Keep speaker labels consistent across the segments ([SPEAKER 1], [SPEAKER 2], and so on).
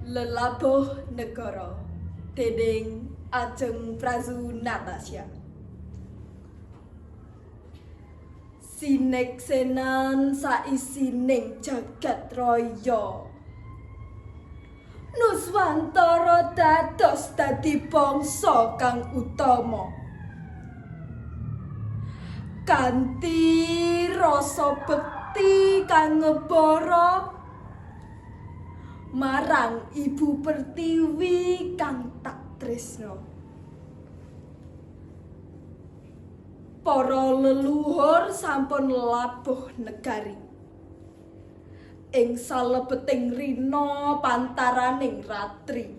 [SPEAKER 1] Lelabuh Negara dening Ajeng Prazu Natasha. Sineksenan saisining jagat raya. Nuswantara dados dadi bangsa kang utama. Kanthi rasa bekti kang ngebara marang Ibu Pertiwi kang tak tresna. Para leluhur sampun labuh negari. Ing salebeting rina pantaraning ratri.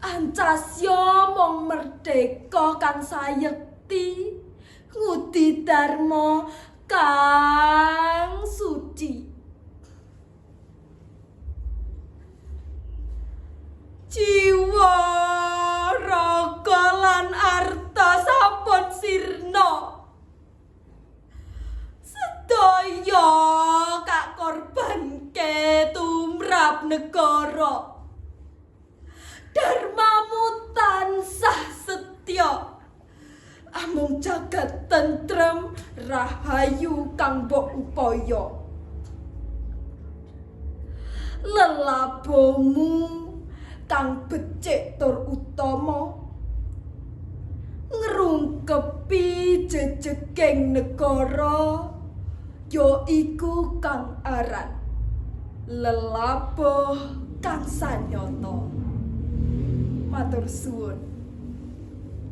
[SPEAKER 1] Ancasya mung merdeka kang sayekti ngudi dharma kang suci. Jiwa raga lan arta sampun sirna. Sedaya kakorbanke tumrap negara. Dharmamu tansah setya. Amung jagat tentrem rahayu kang mbok upaya. Lelabomu kang becik tur utama ngrungkepi jejeging negara ya iku kang aran lelabuh kang sanyata. Matur suwun.